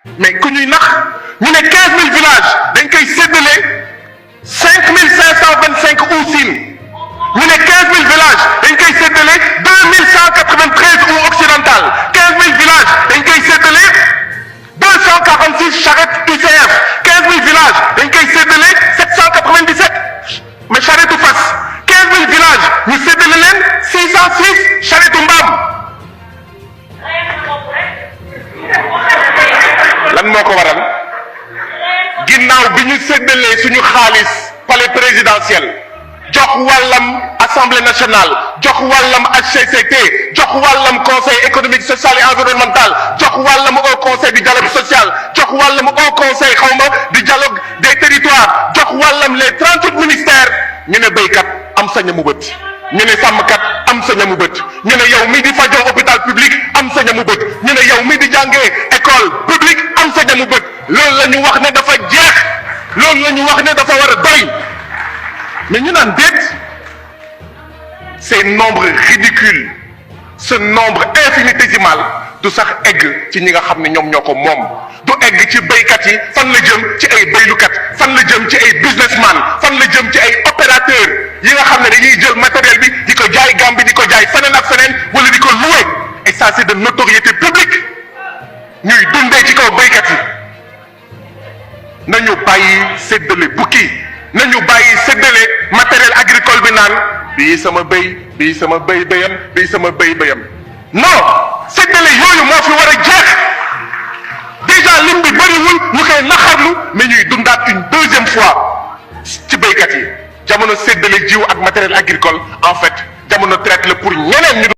mais ku ñuy nax ñu ne 15000 villages dañ koy séddale 5525 ousines ñu ne 15000 villages dañ koy séddale 2193 ou occidental 15000 villages dañ koy séddale 246 charrettes UCF 15000 villages dañ koy séddale 797 mais charrette fas 15000 villages ñu séddale leen 606 charrette mbaam. lan moo ko waral ginnaaw bi ñu séddalee suñu xaalis palais présidentiel jox wàllam assemblée nationale jox wàllam HCCT jox wàllam conseil économique social et environnemental jox wàllam au conseil du dialogue social jox wàllam au conseil xawma du dialogue des territoires jox wàllam les 38 ministères ñu ne béykat am sa ñamu bët ñu ne sàmmkat am sa ñamu bët ñu ne yow mi di fajoo hôpital public am sa ñamu bët ñu ne yow mi di jàngee école publique am sa ñamu bët loolu la ñu wax ne dafa jeex loolu la ñu wax ne dafa war a doy mais ñu naan déet ces nombres ridicules ce nombre infinitésimal du sax egg ci ñi nga xam ne ñoom ñoo ko moom du egg ci béykat yi fan la jëm ci ay béylukat fan la jëm ci ay businessman fan la jëm ci ay opérateurs yi nga xam ne dañuy jël matériel bi di ko jaay Gambie di ko jaay feneen ak feneen wala di ko loué et ça c'est de notoriété publique ñuy dundee ci kaw béykat yi nañu bàyyi séddale bukki nañu bàyyi séddale matériel agricole bi naan bii sama béy bii sama béy béyam bii sama béy béyam non séddale yooyu moo fi war a jeex déjà lim bi bëriwul ñu koy naxarlu mais ñuy dundaat une deuxième fois ci béykat yi jamono séddale jiw ak matériel agricole en fait jamono traite la pour ñeneen ñu